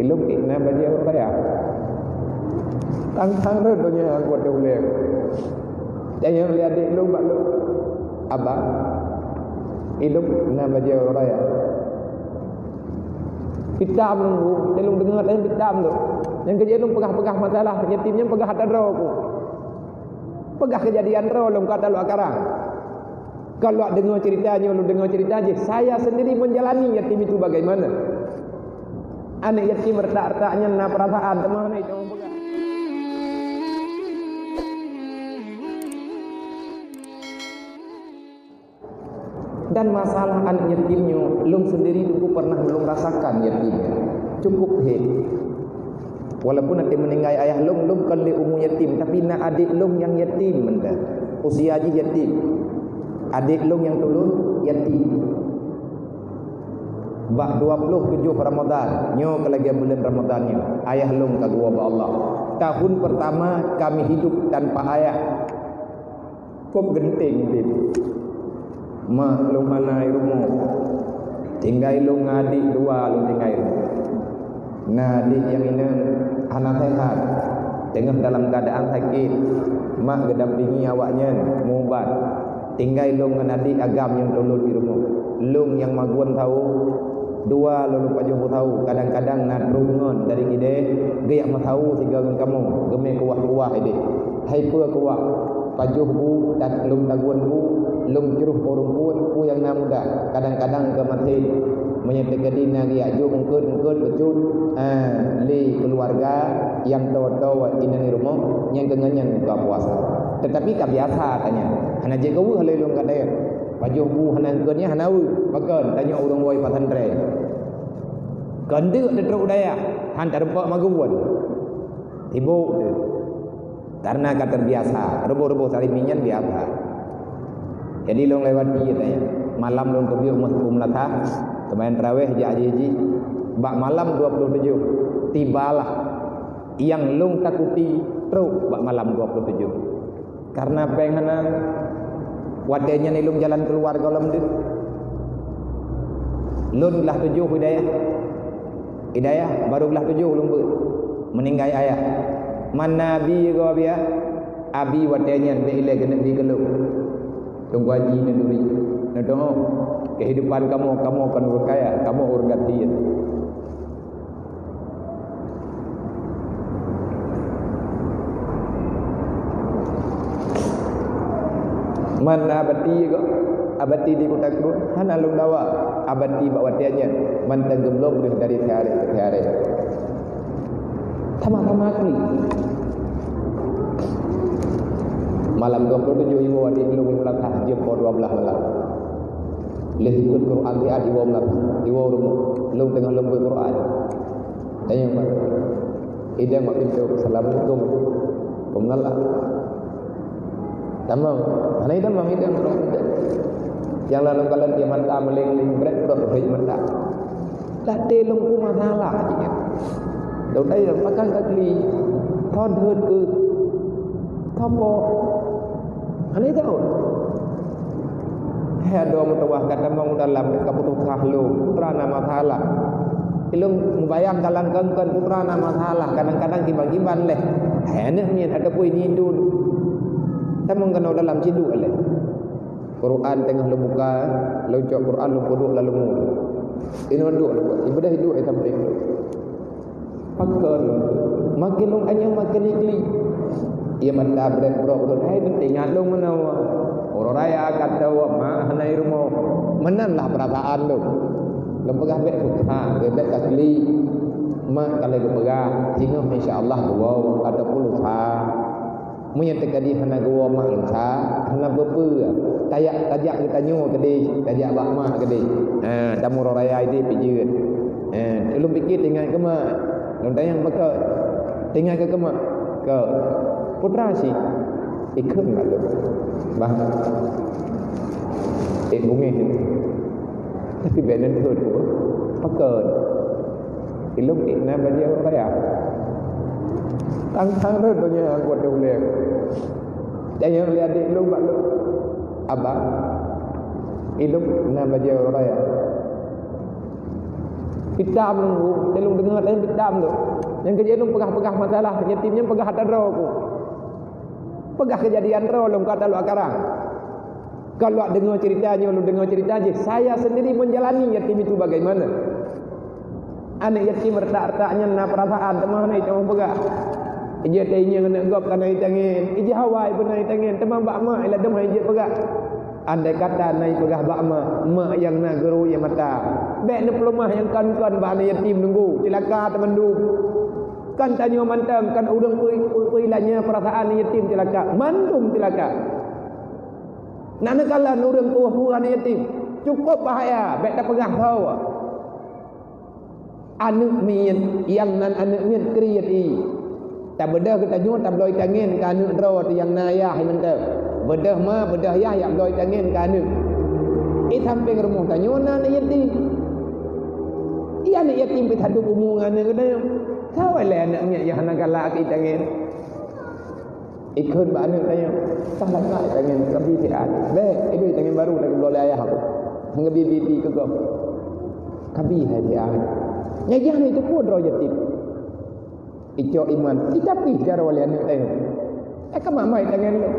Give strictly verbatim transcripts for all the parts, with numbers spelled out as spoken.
Ilôn ék na bajée ureuëng kaya. Tang-tang rot donya nyang kuat ulée. Tanyong lé adék lôn bak lôn, "Abang, ilôn na bajée ureuëng kaya." Pitam lôn bu, lôn deungoe tanyong pitam tu. Nyang keujeuet lôn peugah-peugah masalah yatim nyan peugah atra droe ku. Peugah keujadian droe lôn ka talok karang. Kalau deungoe cerita nyoe, lôn deungoe cerita jih, saya sendiri menjalani yatim itu bagaimana. Aneuk yatim retak-retak nyan na perasaan, teuma hana itu peugah. Dan masalah aneuk yatim nyoe, lôn sendiri dulu pernah lôn rasakan yatim nyan. Cukup hit. Walaupun até meuninggai ayah lôn, lôn kon lé umu yatim, tapi na adék lôn nyang yatim mantong. Usia jih yatim. Adék lôn nyang tulôn yatim. Bak dua puluh tujoh Ramadan, nyoe keu lagée buleuen Ramadan nyoe, ayah lôn ka geuwoe bak Allah. Tahun pertama kami hidup tanpa ayah. Kok geunteng udép. Mak lôn hana i rumoh. Tinggai lôn ngon adék dua lôn tinggai. Na adék nyang inong hana sehat, teungoh dalam keuadaan sakét. Mak geudampingi awaknyan meuubat. Tinggai lôn ngon adék agam nyang tulôn i rumoh. Lôn nyang magun sawo, dua lôn pajoh bu sawo. Kadang-kadang na trok ngon dari kidée geujak meusawo sigoe ngon kamoe, geumé kuwah-kuwah idéh. Hai peue kuwah, pajoh bu, dat-, lôn tagun bu, lôn jroh po rumpun, bu nyang na muda. Kadang-kadang ka maté. Meunyoe teukeudi na geujak jok eungkot-eungkot bacut, ah, lé keuluwarga nyang toe-toe inong i rumoh, nyan keu ngon nyan buka puasa. Teutapi ka biasa tanyan. Hana jeuet keu weueh lé lôn kadée. Pajoh bu hana eungkot nyan hana weueh. Pakon tanyoe ureuëng woe pesantren. Kon deuk teutrok u dayah, han tarumpok magun. Sibok teuh. Karena ka terbiasa, ruboh-ruboh salimé nyan biasa. Jadi lôn lewati katanya. Malam lôn teubiet meuh u Meulata, seumayang tarawih jak jih-jih. Bak malam dua puluh tujoh, tibalah nyang lôn takuti trok bak malam dua puluh tujoh. Karena péng hana, watée nyan ilôn jalan keuluar gohlom deuh. Lôn glah tujoh Hidayah. Hidayah baru glah tujoh lôn beuet. Meuninggai ayah. Man na abi goe biya? Abi watée nyan bèk ilée keuneuk bi keu lôn. Teungku Haji Neuduri. Neudeungoe, keuhidupan kamoe, kamoe kon ureuëng kaya, kamoe ureuëng gasien. Man abati go, abati di Kuta Krueng, hana lôn dawa. Abati bak watée nyan, mantong geublom deuh dari siharé keu siharé. Sama-sama klik. Malam dua puluh tujoh iwoe adék lôn u Meulata, jeuem poh dua belas malam. Lheueh ikot Quran siat iwoe Meulata, iwoe rumoh. Lôn teungoh lôn beuet Quran. Tanyong mak. Idang mak pintoe, "Assalamualaikum." Peungalah. Tamong. Hana idang mang idang. Nyang lalu kalon dia mata meleng-leng brek brok rih mata. Latée lôn peue masalah cit nyan. Lôn tanyong pakon ka kli. Thon heuet keu. Thon po. Hana tahu. Hai adoe meutuwah ka tamong u dalam ka putôh sah lôn, putra na masalah. Ilôn mubayang ka langkong kon putra na masalah, kadang-kadang kiban-kiban leh. Hai aneuk miet ataupun ini dulu. Tamong keunoe dalam ciduk leh. Quran teungoh lôn buka, lôn cok Quran lôn peuduek lam leumô. Inoe duek lôn buat. Ibadah hidup ai sampéng lôn. Pakon lôn. Makin lôn anyang makin ikli. Ia mata brek brok lôn. Hai teuingat lôn meunoe. Uroe raya ka teuh mak hana i rumoh. Meunan lah peurasaan lôn. Lôn peugah bèk susah, bèk ka kli. Mak ka lheueh geupeugah, singoh insya Allah geuwoe ataupun lusa. Meunyoe teukeudi hana geuwoe mak lusa, hana peue-peue. Tajak, tajak geutanyoe keudeh, tajak bak mak keudeh. Ha, tamu uroe raya ideh pih jeuet. Ha, ulôn pike teuingat keu mak. Lôn tanyong pakon. Teuingat keu mak. Keu putra cit. Ikheun mak lôn. Bah. Eh, bungéh. Tapi bèk neuteuet. Pakon. Ilôn ék na bajée ureuëng kaya. Tang-tang rot donya nyang kuat ulée. Tanyong lé adék lôn bak lôn, "Abang, ilôn na bajée ureuëng kaya." Itam nunggu, lôn deungoe teuh itam tu. Nyang keu jih lôn peugah-peugah masalah yatim nyan peugah ata droe ku. Peugah keujadian droe lôn ka talok karang. Ka lôn deungoe cerita nyoe, lôn deungoe cerita jih. Saya sendiri menjalani yatim itu bagaimana. Aneuk yatim retak-retak nyan na perasaan, teuma hana itamong peugah. Ijeuet teuinyeng aneuk gob ka na itangen, ijeuet hawa ibeuna itangen, teuma bak mak iladom hai jeuet peugah. Andai kata na ipeugah bak mak, mak nyang na geuru ie mata, "Bèk neupeuleumah nyang kon-kon bak aneuk yatim nunggu, cilaka teumandum." Kan tanyoe mantong, kan ureueng pui-, pui-, pui lanya perasaan aneuk yatim cilaka, mandum cilaka. Na neukalon ureueng tuha aneuk yatim, cukup bahaya, bèk tapeugah saboh. Aneuk miet, nyang nan aneuk miet kriet ie. Tabeudôh geutanyoe tabloe tangen keu aneuk droe teuh nyang na ayah mantong. Beudôh ma, beudôh yah jak bloe tangen keu aneuk. Di sampéng rumoh tanyoe na aneuk yatim. Di aneuk yatim pih tadub umu ngon aneuk geutanyoe. Saboh lé aneuk miet nyang hana galak keu tangen. Ikheun bak aneuk tanyoe, "Tah lakak tangen, kabi siat." "Bèk, ibi tangen baru na geubloe lé ayah aku. Ngebi-bi keu gob." Kabi hai siat. Nyang jih aneuk itu peue droe yatim. Icok iman, icapih jaroe lé aneuk tanyoe. Eh, ka mak mai tangen lé.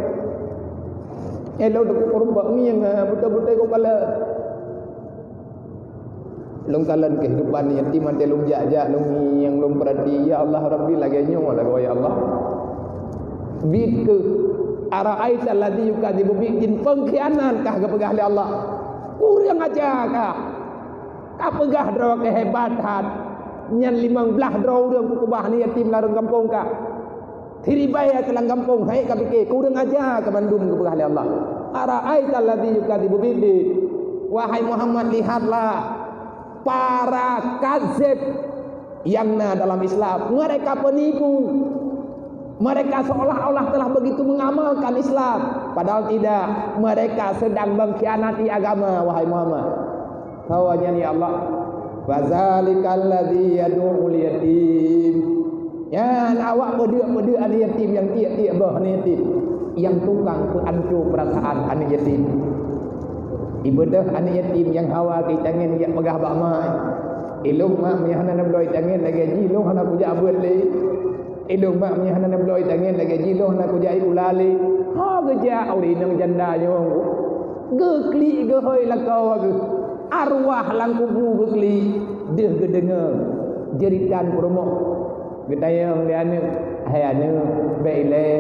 Eh, lôn teupeu peurumpok ngieng, ah, beutôi-beutôi keu kala. Lôn kalon keuhidupan yatim, até lôn jak-jak, lôn ngieng, lôn peurati, "Ya Allah Rabbi, lagèe nyoe lagoe, ya Allah." Bit keuh, "Ara'aita alladzi yukadzibu bid din," peungkhianat kah geupeugah lé Allah. Kurang aja kah. Ka peugah droe keu hebat that. Nyan limong blaih droe ureueng kukeubah aneuk yatim lam gampông kah. Siribèe keu lam gampông, hai ka pike, kurang aja keu bandum geupeugah lé Allah. "Ara'aita alladzi yukadzibu bid din." Wahai Muhammad, lihatlah para kazib yang na dalam Islam. Mereka penipu. Mereka seolah-olah telah begitu mengamalkan Islam, padahal tidak. Mereka sedang mengkhianati agama, wahai Muhammad. Saboh nyan, ya Allah. "Fadzalikal ladzi yadu'ul yatim." Nyan awak peuduek-peuduek aneuk yatim nyang tiek-tiek boh aneuk yatim. Nyang tukang peuancô peurasaan aneuk yatim. Ibeudôh aneuk yatim nyang hawa keu tangen jak peugah bak mak. "Ilôn mak, meunyo hana neubloe tangen lagèe jih, lôn hana kujak beuet lé." Ilôn mak, meunyo hana neubloe tangen lagèe jih, lôn hana kujak ié ula lé. Ha geujak ureueng inong janda nyoe. Geuklik geuhôi lakoe geuh. Arwah lam kubu geuklik. Deuh geudeungoe jeuritan peurumoh. Geutanyong lé aneuk, "Hai aneuk, bèk ilèe."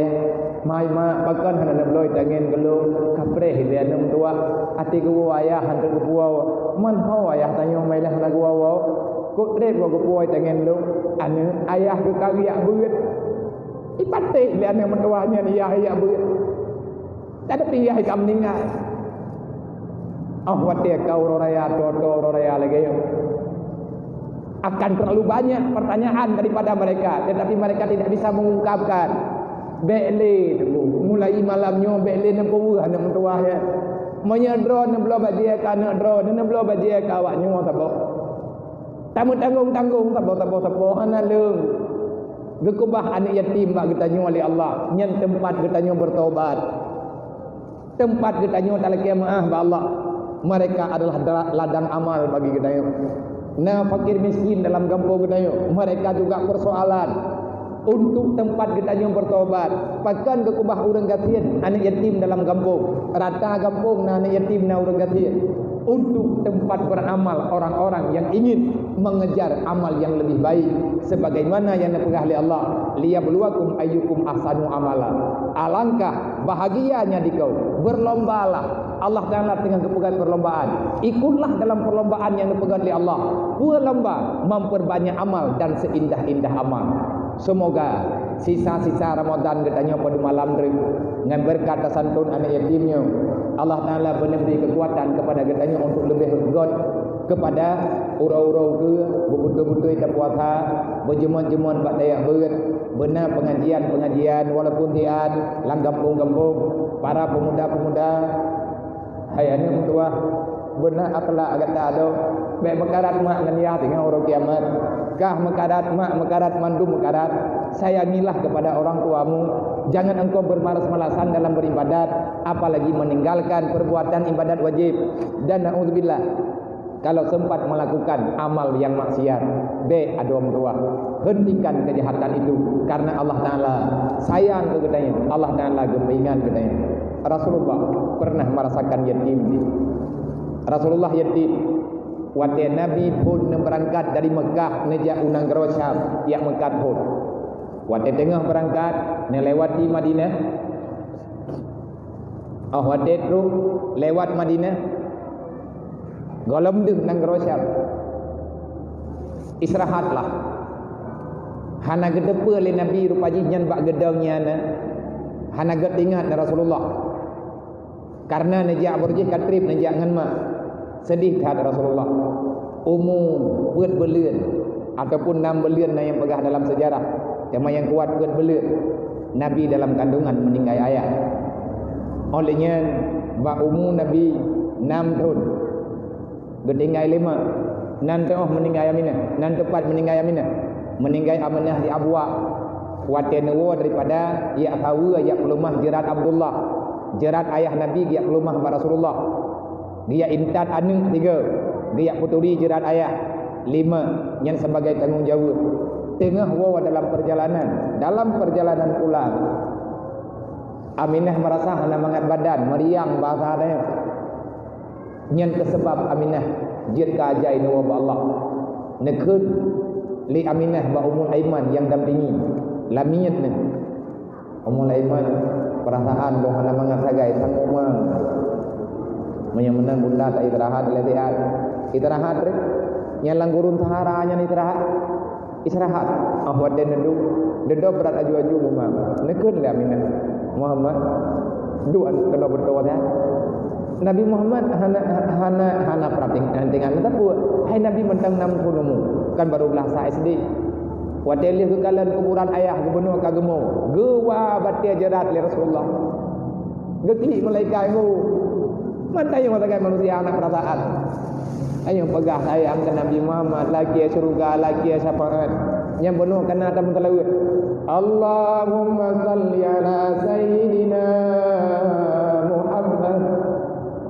"Mai mak, pakon hana neubloe tangen keu lôn?" Kapreh lé aneuk meutuwah. Até geuwoe ayah han teuk geupuwoe. "Man ho ayah tanyoe mai lé hana geuwoe-woe?" "Kok trép geupuwoe tangen lôn?" "Aneuk, ayah geuh ka geujak beuet." Ipatéh lé aneuk meutuwah nyan yah jak beuet. Tapi yah ka meuninggai. Oh, watèe ka uroe raya, toe-toe uroe raya lagèe nyoe. Akan terlalu banyak pertanyaan daripada mereka, tetapi mereka tidak bisa mengungkapkan. Bèk lé, mulai malam nyoe bèk lé neupeuweueh aneuk meutuwah nyan. Meunyo droeneuh neubloe bajèe keu aneuk droeneuh, neubloe bajèe keu awak nyoe saboh. Tameutanggong-tanggong saboh-saboh-saboh hana leueng. Geukeubah aneuk yatim bak geutanyoe lé Allah, nyan teumpat geutanyoe beureutobat. Teumpat geutanyoe talakèe meu'ah bak Allah. Mereka adalah da-, ladang amal bagi geutanyoe. Na fakir miskin dalam gampông geutanyoe, mereka juga persoalan. Untuk teumpat geutanyoe beureutobat, pakon geukeubah ureueng gasien, aneuk yatim dalam gampông. Rata gampông na aneuk yatim, na ureueng gasien. Untuk teumpat beuramal orang-orang yang ingin mengejar amal yang lebih baik, sebagaimana yang dipeugah lé Allah, "Liyabluwakum ayyukum ahsanu amala." Alangkah bahagianya dikau, berlombalah. Allah Taala teungoh geupeugah perlombaan. Ikutlah dalam perlombaan yang dipeugah lé Allah. Peue lomba? Memperbanyak amal dan seindah-indah amal. Semoga sisa-sisa Ramadan geutanyoe padub malam treuk ngon beureukat tasantun aneuk yatim nyoe, Allah Taala beuneubri keukuatan keupada geutanyoe untuk leubeh göt keupada uroe-uroe geuh, beubeutôi-beutôi tapuasa, beujeumat-jeumat bak tajak beuet, beuna pengajian-pengajian walaupun siat lam gampông-gampông, para pemuda-pemuda. Hai aneuk meutuwah, beuna akhlak gata adoe. Bèk meukarat mak ngon yah teungoh uroe kiamat. Kah meukarat mak, meukarat mandum meukarat. Sayangilah kepada orang tuamu. Jangan engkau bermalas-malasan dalam beribadat, apalagi meninggalkan perbuatan ibadat wajib. Dan naudzubillah, Kalau sempat melakukan amal yang maksiat, bèk adoe meutuah. Hentikan kejahatan itu, karena Allah Taala sayang keu geutanyoe. Allah Taala geupeuingat geutanyoe. Rasulullah pernah merasakan yatim. Rasulullah yatim. Watèe Nabi phôn neubeurangkat dari Meukah neujak u nanggroe Syam, jak meukat phôn. Watèe teungoh beurangkat, neulewati Madinah. Óh watèe trôk lewat Madinah, gohlom deuh nanggroe Syam. Istirahatlah. Hana geuteupeue lé Nabi rupa jih nyan bak geudong nyan, hana geuingat Rasulullah. Karena neujak baroe jih ka trép neujak ngon mak. Seudeh that Rasulullah. Umu peuet buleuen ataupun nam buleuen na nyang peugah dalam sejarah. Teuma nyang kuat peuet buleuen Nabi dalam kandungan meuninggai ayah. Óh lheueh nyan bak umu Nabi nam thôn. Geutinggai lé mak. Nan teungoh meuninggai Aminah, nan teupat meuninggai Aminah. Meuninggai Aminah di Abwa. Watèe neuwoe daripada jak saweue jak peuleumah jeurat Abdullah. Jeurat ayah Nabi geujak peuleumah bak Rasulullah. Geujak intat aneuk tiga, geujak peuturi jeurat ayah lima, nyan sebagai tanggong jaweueb. Teungoh woe dalam perjalanan, dalam perjalanan pulang, Aminah meurasa hana mangat badan, meuriang bahasa tanyoe. Nyan keuh sabab Aminah jeuet keu aja ineue bak Allah. Neukheun lé Aminah bak Ummul Aiman nyang dampingi, lamiet nyan. Ummul Aiman, peurasaan lôn hana mangat sagai, sang uma. Meunyoe meunan bunda ta istirahat lé siat. Istirahat reh. Nyang lam gurun sahara nyan istirahat. Istirahat. Ah, watèe neuduek, dudoe brat aju-aju memang. Neukheun lé Aminah, "Muhammad, duek keunoe beutôi nyan." Nabi Muhammad hana, hana, hana peuhatian dengan teupeu. Hai Nabi mantong nam thôn umu, kan baru blah sa S D. Watèe lheueh geukalon kuburan ayah geubunoe ka geumo, geuwa batèe jeurat lé Rasulullah. Geuklik malaikat nyoe. Man tanyoe sagai manusia hana peurasaan. Ayo peugah sayang keu Nabi Muhammad, lakèe syeuruga, lakèe syafaat. Nyang bunoe kana tamu talaweuh. Allahumma salli ala sayyidina Muhammad.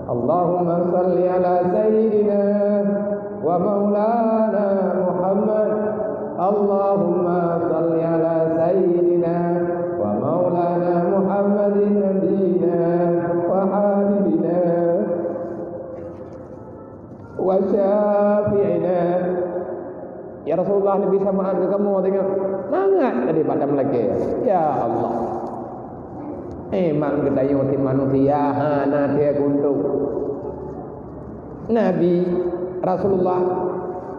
Allahumma salli ala sayyidina wa maulana Muhammad. Allahumma salli ala sayyidina wa maulana Muhammadin nabiyina wa habibina wa syafi'ina. Ya Rasulullah, Nabi samaan keu kamoe teungoh. Mangat tadi pada meulakèe. Ya Allah. Memang geutanyoe manusia hana teukuntuk. Nabi, Rasulullah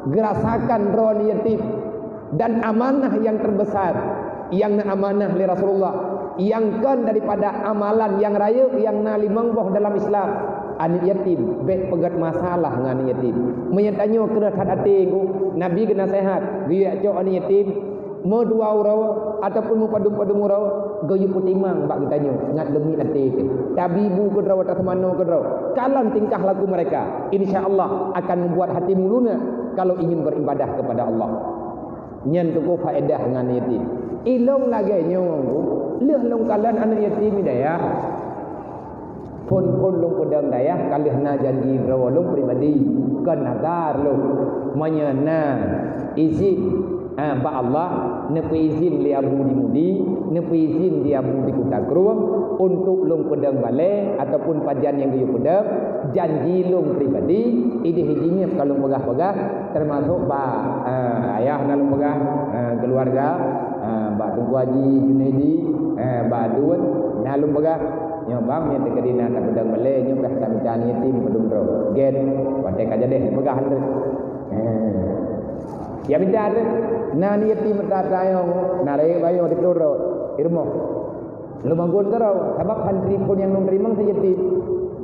geurasakan droe yatim dan amanah nyang teubesar nyang neuamanah lé Rasulullah, nyang kon daripada amalan nyang rayeuk nyang na limong boh dalam Islam. Aneuk yatim, bèk peugèt masalah ngon aneuk yatim. Meunyoe tanyoe kreueh that até, Nabi geunaseuhat, geuyue cok aneuk yatim, meudua uroe ataupun meupadum-padum uroe, geuyue peutimang bak geutanyoe ngat leumie até teuh. Tabibu keudroe, taseumanoe keudroe. Kalon tingkah laku mereka, insya Allah akan membuat hatimu lunak kalau ingin beribadah kepada Allah. Nyan teungku faedah ngon yatim. Ilong lagèe nyoe, lheueh lôn kalon aneuk yatim di dayah. Phôn-phôn lôn peudong dayah ka lheueh na janji droe lôn pribadi, kon nazar lôn. Meunyoe na izin, ha, bak Allah, neupeuizin lé Abu di Mudi, neupeuizin lé Abu di Kuta Krueng, untuk lôn peudong balèe ataupun pajan nyang geuyue peudong, janji lôn pribadi, idéh jihnyan ka lôn peugah-peugah, teumasok bak, ha, ayah na lôn peugah, ha, keuluwarga, ha, bak Teungku Haji Junaidi, ha, bak Adun na lôn peugah. Nyoe bang, nyoe teukeudi na tapeudong balèe, nyoe kah tamita aneuk yatim padum droe. Gèt, watèe ka jadèh peugah lé. Eh. Ya mita lé. Na aneuk yatim meutatayong, na rayeuk bayoe di keudroe, di rumoh. Lôn bangon keudroe, sabab santri phôn nyang lôn teurimong si yatim.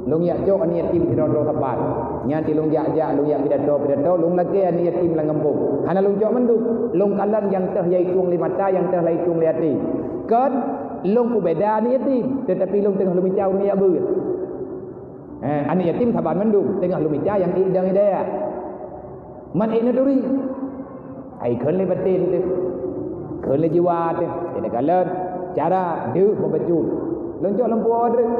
Lôn jak cok aneuk yatim sidroe-droe sapat. Nyan di lôn jak-jak, lôn jak pidato-pidato, lôn lakèe aneuk yatim lam gampông. Hana lôn cok mandum. Lôn kalon nyang teuh ya itueng lé mata, nyang teuh la itueng lé até. Kon Lôn peubeda aneuk yatim, teutapi lôn teungoh lôn mita ureueng jak beuet. Eh, aneuk yatim saban mandum, teungoh lôn mita nyang ék dong hidayah. Man ék neuturi. Ai kheun lé baten teuh. Kheun lé jiwa teuh. Jadi kalon cara deuh meubacut. Lôn cok lam puwoe teuh.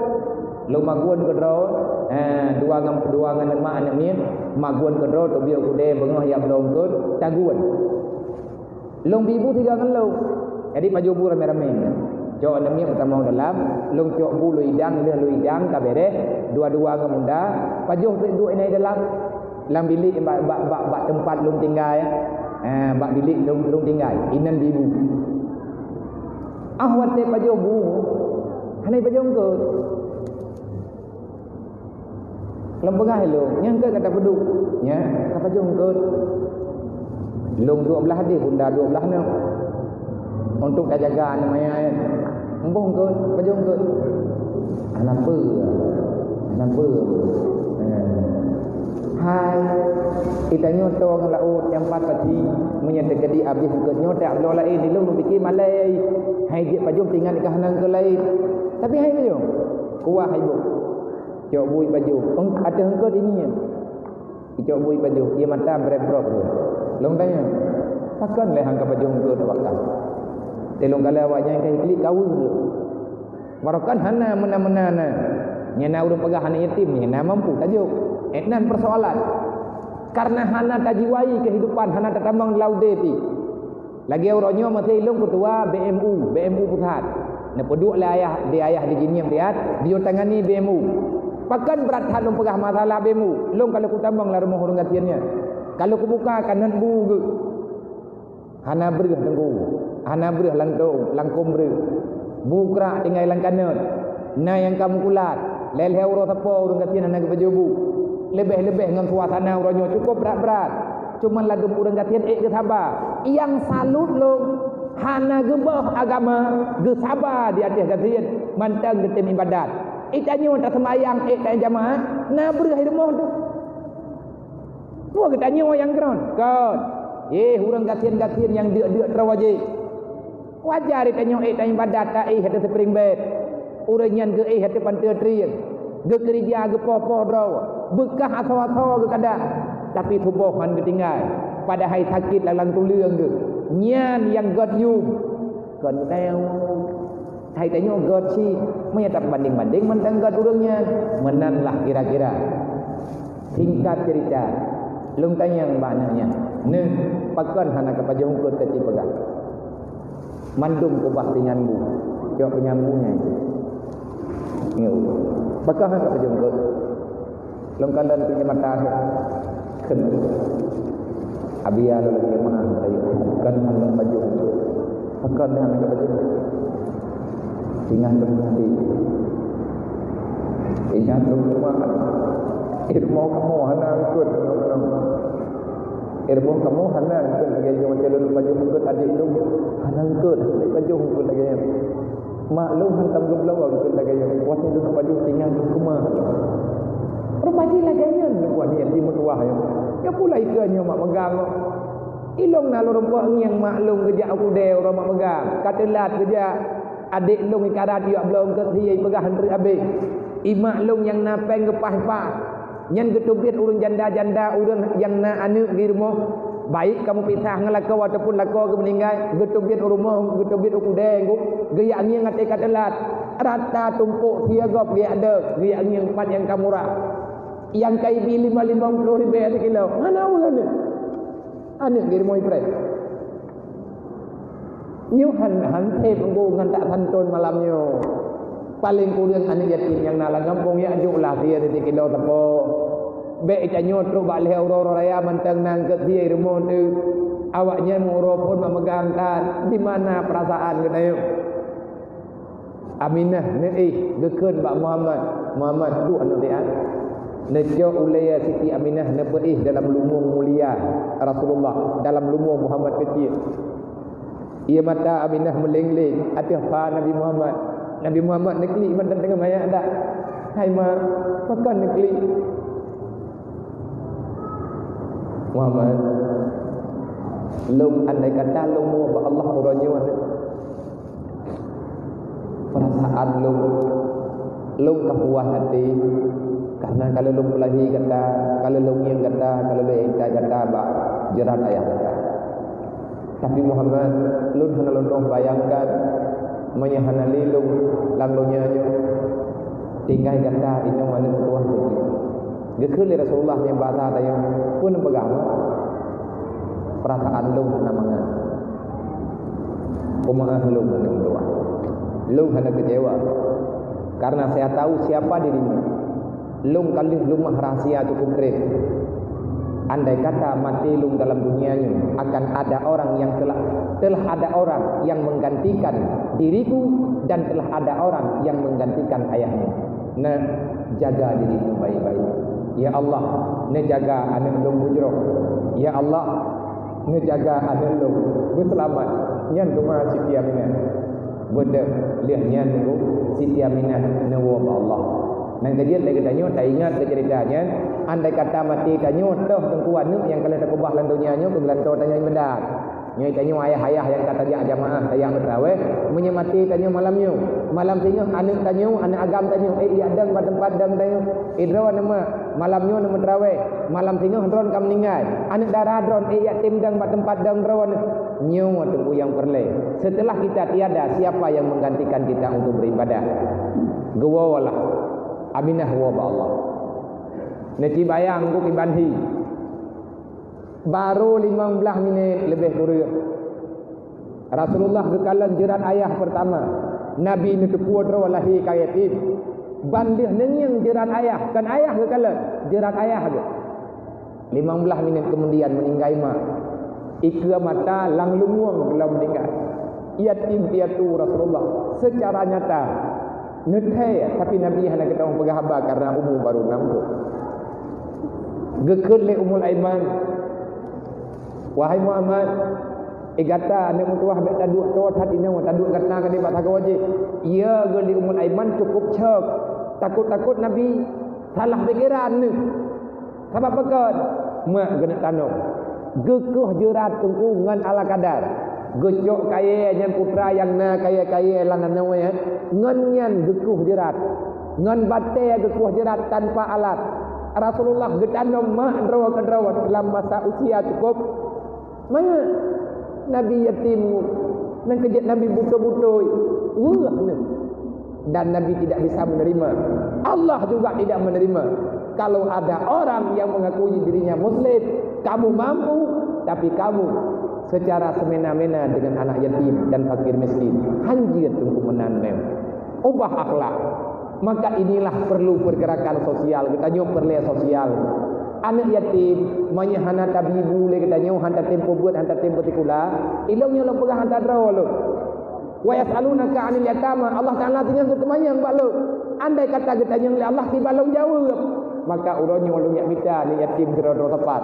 Lôn magun keudroe, eh, dua ngon, dua ngon mak aneuk miet, magun keudroe, teubiet u keudè, beungoh jak bloe eungkôt, tagun. Lôn bi bu sigoe ngon lôn. Jadi pajoh bu ramé-ramé. Cok aneuk miet meutamong dalam, lôn cok bu lôn idang, lheueh lôn idang ka bèrèh, dua-dua ngon muda, pajoh pih duek inan dalam. Lam bilék bak, bak, bak, bak teumpat lôn tinggai, eh, bak bilék lôn, lôn tinggai, inan bi bu. Ah, watèe pajoh bu, hana pajoh eungkôt. Lôn peugah lé lôn, nyan keuh ka tapeuduek, nya, ka pajoh eungkôt. Lôn dua blah deh, bunda dua blah nyoe. Untuk tajaga aneuk maya nyan. Embong eungkôt, pajoh eungkôt. Hana peue, hana peue. Eh. Hai, geutanyoe tô ngon laôt nyang pat pati, meunyoe teukeudi abéh eungkôt nyoe, tak bloe laén, di lôn pike malèe. Hai jeuet pajoh, teuingat ka hana eungkôt laén. Tapi hai pajoh, kuah hai boh. Cok bu ipajoh. Eng-, ateueh eungkôt inie. Icok bu ipajoh, ie mata brep-brop. Lôn tanyong, "Pakon lé han ka pajoh eungkôt awak kah?" Teuh lôn kalon awaknyan ka iklik kaweue. Barokon hana meunan-meunan na. Nyan na ureueng peugah aneuk yatim, nyan na mampu tajok. Eh, nan persoalan. Karena hana tajiwai kehidupan, hana tatamong di laôt deh pih. Lagèe uroe nyoe maté lôn keutua B M U, B M U pusat. Neupeuduek lé ayah, di ayah di Jeunieb Riyadh, beliau tangani B M U. Pakon brat that lôn peugah masalah B M U, lôn ka lheueh kutamong lam rumoh ureueng gasien nyan. Ka lheueh kubuka kanot bu geuh. Hana breueh teungku, hana breueh lantong, langkông breueh. Bu krak tinggai lam kanot. Na nyang ka meukulat, lhèe-lhèe uroe sapo ureueng gasien hana geupajoh bu. Leubeh-leubeh ngon suasana uroe nyoe cukôp brat-brat. Cuma ladôm ureueng gasien ék geusaba. Nyang salut lôn, hana geuboh agama, geusaba di ateueh gasien, mantong geutem ibadat. Geutanyoe taseumayang ék tajamaah, na breueh di rumoh teuh. Peue geutanyoe nyang kron? Kon. Yeh, ureueng gasien-gasien nyang deuk-deuk troh jih. Wajar geutanyoe ék taibadat, taéh ateueh spring bed. Ureueng nyan geuéh ateueh panteue trieng. Geukeurija geupoh-poh droe. Beukah asoe-asoe geukada. Tapi tuboh han geutinggai. Padahai sakét lam, lam tuleueng geuh. Nyan nyang göt yum. Kon geutanyoe. Hai tanyoe göt cit, meunyo tapeubandeng-bandeng mantong göt ureueng nyan, meunan lah kira-kira. Singkat cerita, lôn tanyong bak aneuk nyan, "Neuh, pakon hana kapajoh eungkôt?" Ka ci peugah, "Mandum kubah pih nyan bu, cok pih nyan bu nyan." Nyoe, "Pakon hana kapajoh eungkôt?" Lôn kalon pih mata kheun. Abi ya lôn lagèe meu'ah, kon hana lôn pajoh. Pakon hana lôn pajoh? Singoh lôn hati. Ingat lôn meu'ah. Ilmu kamoe hana eungkôt. Ilmu kamoe hana eungkôt lagèe nyoe, watèe lôn pajoh eungkôt adék lôn. Hana eungkôt, hana pajoh eungkôt lagèe nyoe. Mak lôn hantom geubloe keu lagèe nyoe, watèe lôn pajoh singoh lôn keumah. Rupa jih lagèe nyan lôn buet nyan di meutuwah nyoe. Nyoe pula ikeue nyoe mak meugang nyoe. Ilôn na lôn rumpok ngieng mak lôn geujak u keudè uroe mak meugang. Ka teulat geujak. Adék lôn ikarat jak bloe eungkôt sie ipeugah han treuk abéh. I mak lôn nyang na péng geupah-pah. Nyan geuteubiet ureueng janda-janda, ureueng nyang na aneuk di rumoh, baik ka meupisah ngon lakoe ataupun lakoe geumeuninggai, geuteubiet u rumoh, geuteubiet u keudè, geu-, geujak ngieng até ka teulat. Rata tumpôk sie gob geujak deuh, geujak ngieng pat nyang ka murah. Nyang ka ibi lima, limong ploh ribèe sikilo. Hana ureueng aneuk. Aneuk di rumoh ipreh. Nyoe han, han sép ngon tak santôn malam nyoe. Paleng kureueng aneuk yatim nyang na lam gampông, jak jok lah sie sikilo sapo. Bèk tanyoe trok bak lhèe uroe-uroe raya mantong na eungkôt sie i rumoh teuh. Awaknyan meu uroe phôn mak meugang that. Di mana perasaan geutanyoe? Aminah neuéh geukheun bak Muhammad, "Muhammad, duek aneuk nyan." Neucok ulèe Siti Aminah neupeuéh dalam lumueng mulia Rasulullah, dalam lumueng Muhammad keuciek. Ie mata Aminah meuleng-leng ateueh pha Nabi Muhammad. Nabi Muhammad neuklik mantong teungoh manyak dak. "Hai mak, pakon neuklik?" "Muhammad, lôn andai kata lôn muak bak Allah uroe nyoe, perasaan lôn, lôn ka puas até, karena ka lôn peulahé gata, ka lôn ngieng gata, ka lôn intat gata bak jeurat ayah gata. Tapi Muhammad, lôn hana lôn bayangkan, meunyo hana lé lôn lam donya nyoe, Tinggai gata inong aneuk meutuwah teuh. Geukheun lé Rasulullah ngon basa tanyoe, peue neupeugah, "Peurasaan lôn hana mangat. Peumeu'ah lôn aneuk meutuwah. Lôn hana keucewa. Karena saya tahu siapa dirimu. Lôn ka lheueh leumah rahsia cukup treb. Andai kata maté lôn dalam dunia nyoe, akan ada orang yang telah, telah ada orang yang menggantikan diriku dan telah ada orang yang menggantikan ayahmu." Nak jaga dirimu baik-baik. Ya Allah, neujaga aneuk lôn beujroh. Ya Allah, neujaga aneuk lôn beuseulamat. Nyan teuma Siti Aminah. Beudôh lheueh nyan Siti Aminah neuwoe bak Allah. Nyang keujeuet lé geutanyoe taingat keu ceurita nyan, andai kata maté tanyoe toh teungku aneuk nyang ka lheueh takeubah lam donya nyoe, keu geulantoe tanyoe ibadat. Nyoe tanyoe ayah-ayah nyang ka tajak jamaah, tajak meuterawéh, meunyoe maté tanyoe malam nyoe, malam singoh aneuk tanyoe, aneuk agam tanyoe, ék jak dong bak teumpat dong tanyoe. "Eh, droeneuh mak, malam nyoe neumeuterawéh, malam singoh droeneuh ka meuninggai. Aneuk dara droeneuh, ék jak tem dong bak teumpat dong droeneuh." Nyoe teungku nyang peureulée. Setelah kita tiada, siapa yang menggantikan kita untuk beribadah? Geuwoe lah. Aminah woe bak Allah. Neuci bayang keu kiban hi. Barô limong blaih minét leubeh kureueng, Rasulullah geukalon jeurat ayah peurtama. Nabi neuteupeue droe lahé ka yatim. Ban lheueh neungieng jeurat ayah, kon ayah geukalon, jeurat ayah geuh. Limong blaih minét keumudian meuninggai mak. Ikeue mata lam lungong lom meuninggai. Yatim piatu Rasulullah seucara nyata. Neuthée, tapi Nabi hana geutanyoe peugah haba karena umu barô nam ploh. Geukheun lé Ummul Aiman, "Wahai Muhammad, eh gata aneuk meutuwah bék taduek toe that inoe, taduek gata ka nibak sagoe jih." Iya geukheun lé Ummul Aiman cukup syok. Takot-takot Nabi salah pikeran neuh. Sabab pakon? Mak geuneuk tanong. Geukoh jeurat teungku ngon ala kadar. Geucok kayée nyan putra nyang na kayée-kayée lam nanoe, ngon nyan geukoh jeurat. Ngon batée geukoh jeurat tanpa alat. Rasulullah geutanong mak droe keudroe lam masa usia cukup mangat. Nabi yatim, nyang keujeuet Nabi beutôi-beutôi weueh neuh. Dan Nabi tidak bisa menerima. Allah juga tidak menerima. Kalau ada orang yang mengakui dirinya muslim, kamu mampu, tapi kamu secara semena-mena dengan anak yatim dan fakir miskin, hanjeuet teungku meunan mem. Ubah akhlak. Maka inilah perlu pergerakan sosial. Geutanyoe peureulée sosial. Aneuk yatim, meunyoe hana tabi bu lé geutanyoe, hana tatem peubuet, hana tatem peutikula, ilong nyoe lôn peugah hana droe lôn. "Wa yas'alunaka 'anil yatama," Allah Taala teungoh geuteumanyong bak lôn. Andai kata geutanyong lé Allah, kiban lôn jaweueb, maka uroe nyoe lôn jak mita aneuk yatim keudroe-droe teumpat.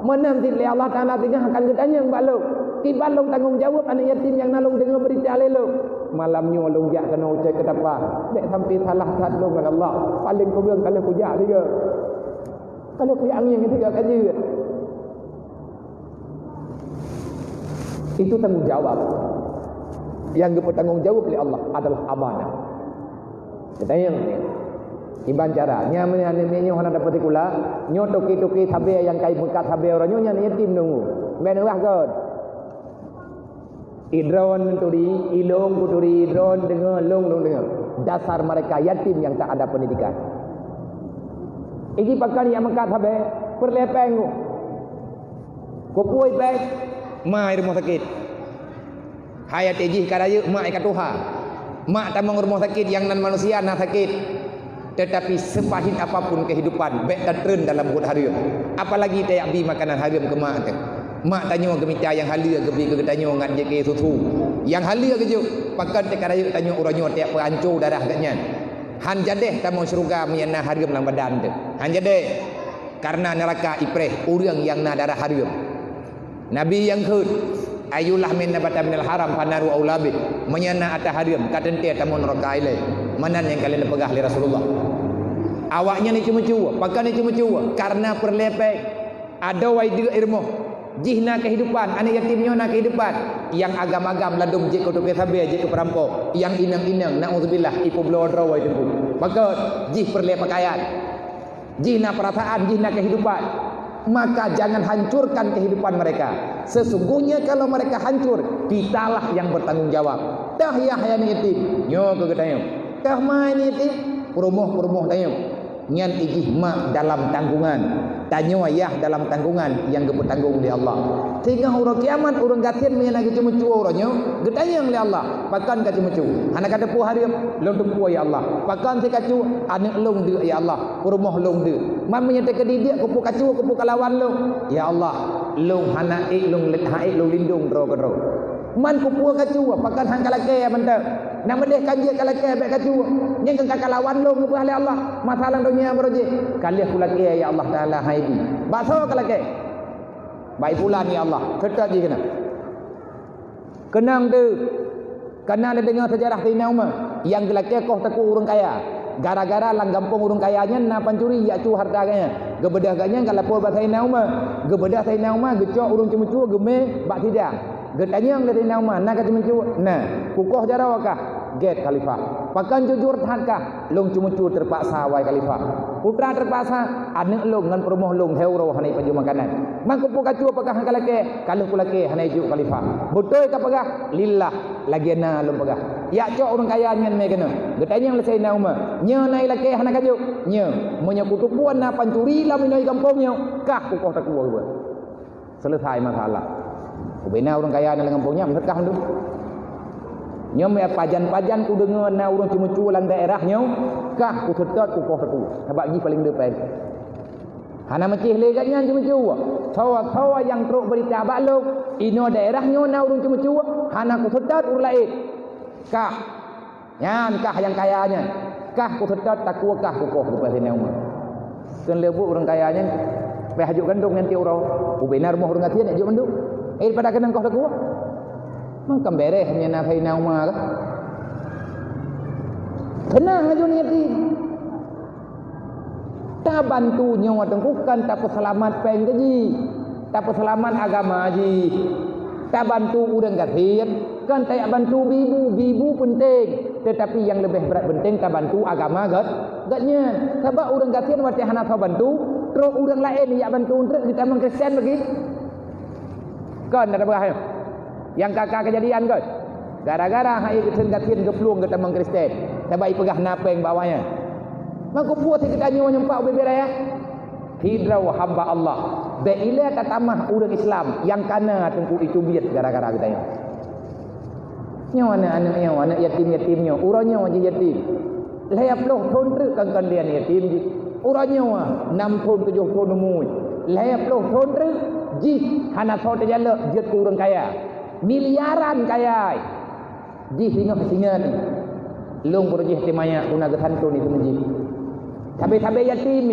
Meunan cit lé Allah Taala teungoh akan geutanyong bak lôn, kiban lôn tanggong jaweueb aneuk yatim nyang na lôn deungoe beurita lé lôn. Malam nyoe lôn jak keunoe ucai keutapa, bék sampai salah that lôn ngon Allah. Paleng kureueng ka lheueh kujak tiga. Ka lheueh kujak ngieng tiga ka jeuet. Itu tanggung jawab. Nyang geupeutanggong jaweueb lé Allah adalah amanah. Geutanyong, kiban cara? Nyan meunyoe aneuk miet nyoe hana dapat sikula, nyoe toke-toke sabe nyang kai meukat sabe uroe nyoe nyan yatim deungoe. Bék neuwah kon. Idroen turi, ilong kuturi, idroen deungoe, long lôn deungoe. Dasar mereka yatim yang tak ada pendidikan. Iji pakon jak meukat sabe, peureulée péng. Kupui péng, ma i rumoh sakét. Hai até jih ka rayeuk, mak i ka tuha. Mak tamong rumoh sakét nyang nan manusia na sakét. Tetapi sepahit apapun kehidupan, bék tatreun dalam buet hareuem. Apalagi tajak bi makanan hareuem keu mak teuh. Mak tanyoe geumita nyang haleue geubri keu geutanyoe ngat jeuet keu susu. Nyang haleue geujok, pakon teuka rayeuk tanyoe uroe nyoe tajak peuhanco darah geuhnyan. Han jadeh tamong syeuruga meunyo na hareuem lam badan teuh. Han jadeh. Karena neuraka ipreh ureuëng nyang na darah hareuem. Nabi nyang kheun, "Ayyuhma nabata minal haram fannaru aula bih." Meunyo na ata hareuem, ka teuntée tamong neuraka ilée. Meunan nyang ka lheueh neupeugah lé Rasulullah. Awaknyan iceumeucue, pakon iceumeucue? Karena peureulée péng. Adoe wai deuk i rumoh. Jih na kehidupan, aneuk yatim nyoe na kehidupan. Nyang agam-agam ladôm jeuet keu toke sabe, jeuet keu peurampok. Nyang inong-inong, naudzubillah, ipeubloe droe wai teungku. Pakon? Jih peureulée pakaian. Jih na perasaan, jih na kehidupan. Maka jangan hancurkan kehidupan mereka. Sesungguhnya kalau mereka hancur, kitalah yang bertanggung jawab. Tah yah aneuk yatim, nyoe keu geutanyoe. Tah ma aneuk yatim, peurumoh-peurumoh tanyoe. Nyan ijih mak dalam tanggungan, tanyoe yah dalam tanggungan nyang geupeutanggong lé Allah. Singoh uroe kiamat ureuëng gasien meunyo na geuceumeucue uroe nyoe, geutanyong lé Allah, "Pakon ka ceumeucue?" Hana ka teupeu hareuem, "Lôn teupeu, ya Allah." "Pakon si kacu?" "Aneuëk lôn deuk, ya Allah, peurumoh lôn deuk." "Man meunyo teukeudi deuk, keupeue kacu, keupeue kalawan lôn?" "Ya Allah, lôn hana ék lôn, hana ék lôn lindong droe keudroe." "Man keupeue kacu, pakon han ka lakée mantong? Na meudeh kan jeuet ka lakée bék kacu. Nyan kan ka kalawan lôn geupeugah lé Allah, masa lam donya baroe jih." "Ka lheueh kulakée, ya Allah Taala, hai bi." "Bak soe ka lakée?" "Bak i pulan, ya Allah." Seutôt jih keunan. Keunong teuh, kana neudeungoe seujarah Saidina Umar nyang geulakée koh takue ureuëng kaya. Gara-gara lam gampông ureuëng kaya nyan na pancuri, jak cu hareuta geuhnyan. Geubeudôh geuhnyan ka lapor bak Saidina Umar. Geubeudôh Saidina Umar geucok ureuëng ceumeucue geumé bak sidang. Geutanyong lé Saidina Umar, "Na ka ceumeucue?" "Na." "Kukoh jaroe kah?" "Gét, Khalifah." "Pakon jujur that kah?" "Lôn ceumeucue teupaksa, wahai Khalifah." "Peue teupaksa?" "Aneuëk lôn ngon peurumoh lôn lhée uroe hana jipajoh makanan." "Man keupeue kacu, pakon han ka lakée?" "Ka lheueh kulakée hana jijok, Khalifah." "Beutôi kapeugah?" "Lillah, lagée na lôn peugah." "Jak cok ureuëng kaya nyan mé keunoe." Geutanyong lé Saidina Umar, "Nyoe na ilakée hana ka jok?" "Nyoe." "Meunyo kuteupeu na pancuri lam inoe gampông nyoe, kah kukoh takue." Selesai masalah. Ubena ureuëng kaya nyang lam gampông nyan meuseukah tu. Nyoe meupajan-pajan kudeungoe na ureuëng ceumeucue lam daerah nyoe, kah kuseutôt kukoh takue. Sabab jih paleng depan. Hana meucih lé gobnyan ceumeucue. Soe-soe nyang trok beurita bak lôn, inoe daerah nyoe na ureuëng ceumeucue, hana kuseutôt ureuëng laén. Kah. Nyan kah nyang kaya nyan. Kah kuseutôt takue kah kukoh, geupeugah Saidina Umar. Kheun lé buet ureuëng kaya nyan, "Payah jok gandong nyan tiep uroe. Ubena rumoh ureuëng gasien jak jok mandum. Eh, daripada keunan koh takue." Maka beureh nyan na Saidina Umar kah. Keunong laju yatim. Tabantu nyoe teungku kon tapeuseulamat péng keu jih, tapeuseulamat agama jih. Tabantu ureuëng gasien kon tajak bantu bibu, bibu peunteng, teutapi nyang leubeh brat peunteng tabantu agama gét, gét nyan. Sabab ureuëng gasien watée hana soe bantu, trok ureuëng laén jak bantu treuk geutamong Kristen lagi. Kon na peugah nyoe. Nyang ka-ka keujadian kon. Gara-gara hai geutheun gasien geuplueng geutamong Kristen. Sabab ipeugah na péng bak awaknyan. Maka buet si geutanyoe nyang pak ubé-bé raya. Sidroe hamba Allah. Bék ilée tatamah ureuëng Islam nyang kana teungku itu biet gara-gara geutanyoe. Nyoe aneuëk-aneuëk nyoe, aneuëk yatim-yatim nyoe, uroe nyoe jih yatim. Lhée ploh thon treuk kan kandén yatim jih. Uroe nyoe nam thon tujoh thon umui. Lhée ploh thon treuk jih hana soe teujalok jeuet keu ureuëng kaya. Miliaran kaya. Jih singoh singat. Lôn peureujih teumaya guna geusanton itu meujih. Sabe-sabe yatim.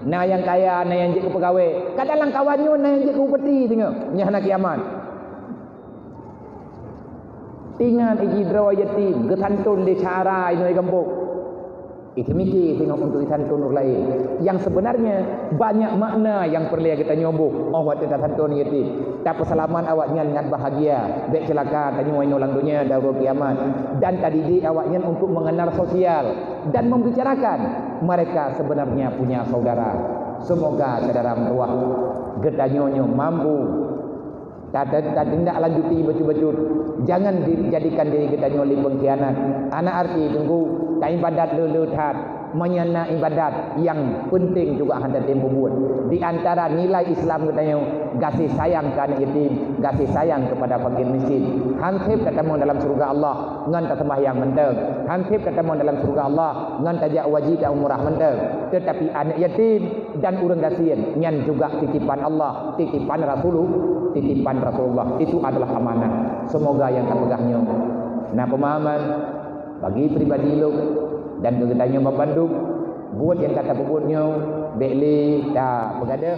Na nyang kaya, na nyang jeuet keu peugawée. Kadang lam kawan nyoe na nyang jeuet keu upeti singoh. Nyan hana kiamat. Ingat iji droe yatim geusanton lé syedara inoe gampông. Iteumiki singoh untuk isanton ureuëng laén. Nyang sebenarnya banyak makna nyang peureulée geutanyoe boh óh watée tasanton yatim. Tapeuseulamat awaknyan ngat bahagia, bék ceulaka tanyoe inoe lam donya dan uroe kiamat. Dan tadidik awaknyan untuk mengenal sosial dan membicarakan mereka sebenarnya punya saudara. Semoga syedara meutuwah geutanyoe nyoe mampu Tata-, tatindaklanjuti bacut-bacut. Jangan dijadikan diri geutanyoe lé pengkhianat. Hana arti teungku, taibadat le-le that. Meunyoe na ibadat nyang peunteng juga hana tem peubuet. Di antara nilai Islam geutanyoe, gaséh sayang keu aneuk yatim, gaséh sayang kepada fakir miskin. Hanseb tatamong dalam syeuruga Allah ngon taseumbahyang mantong. Hanseb tatamong dalam syeuruga Allah ngon tajak haji dan umrah mantong. Teutapi aneuk yatim dan ureuëng gasien, nyan juga titipan Allah, titipan Rasulullah, titipan Rasulullah. Itu adalah amanah. Semoga nyang tapeugah nyoe na peumahaman bagi pribadi lôn dan keu geutanyoe bandum. Buet nyang ka tapeubuet nyoe bék lé tapeugadoh.